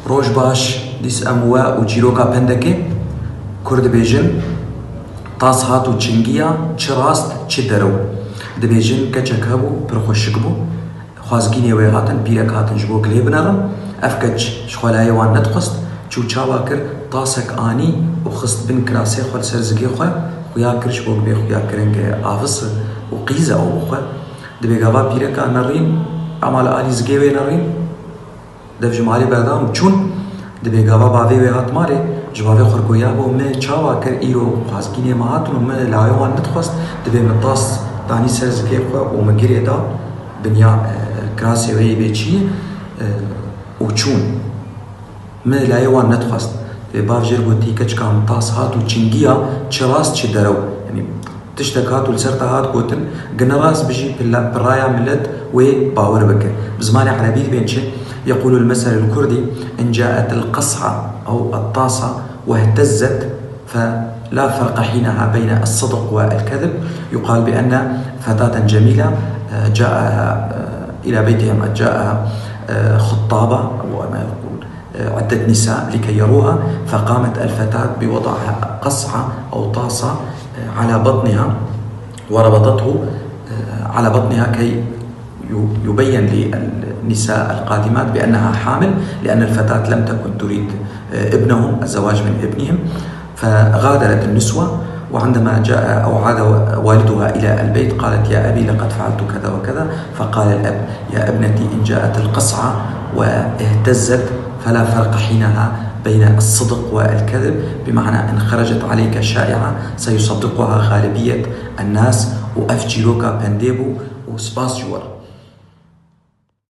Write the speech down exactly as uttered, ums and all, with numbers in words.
Roj baş, dîs em we û çîroka pendekê. Kurd dibêjin, tas hat û çingiya, çi rast, çi derew. Dibêjin, keçek hebû, pir xweşik bû. Xwazgînê wê hatin, pîrek hatin ji bo gilê binerin. Ev keç ji xwe layê wan nedixwest, çû çawa kir, tasek anî û xist bin kirasê xwe li ser zigê xwe, xuya kir ji bo bê xuya kiringê avis û qîz e ew bi xwe. Dibê gava pîreka nerîn, ema li alî zigê wê nerîn, dev ji malê berdan û çûn. Dibê gava bavê wê hat malê, ji bavê xwe goya bo, me çawa kir, îro xwazgînê me hatin û me layê wan nedixwest, dibê min tas danî ser zikê xwe û min girê da binya, e, kirasê wê yê bê çiyê, e, û çûn. Me layê wan nedixwest. Dibê bav jêr gotî, keçika min tas hat û çingiya, çi rast çi derew. Yanî, tiştek hat û li ser te hat gotin, gine rast bijî, pila-, piraya milet wê bawer bike. Bi zimanê erebî dibên çi? يقول المثل الكردي: إن جاءت القصعة أو الطاسة واهتزت فلا فرق حينها بين الصدق والكذب. يقال بأن فتاة جميلة، آه، جاءها، آه، إلى بيتهم، جاءها، آه، خطابة أو ما يقول، عدة نساء لكي يروها، فقامت الفتاة بوضعها قصعة أو طاسة على بطنها وربطته على بطنها كي يبين للنساء القادمات بأنها حامل، لأن الفتاة لم تكن تريد ابنهم، الزواج من ابنهم، فغادرت النسوة. وعندما جاء أو عاد والدها إلى البيت قالت: يا أبي، لقد فعلت كذا وكذا. فقال الأب: يا ابنتي، إن جاءت القصعة واهتزت فلا فرق حينها بين الصدق والكذب، بمعنى إن خرجت عليك شائعة سيصدقها غالبية الناس. وأف جيروكا بنديبو وسباس جوار.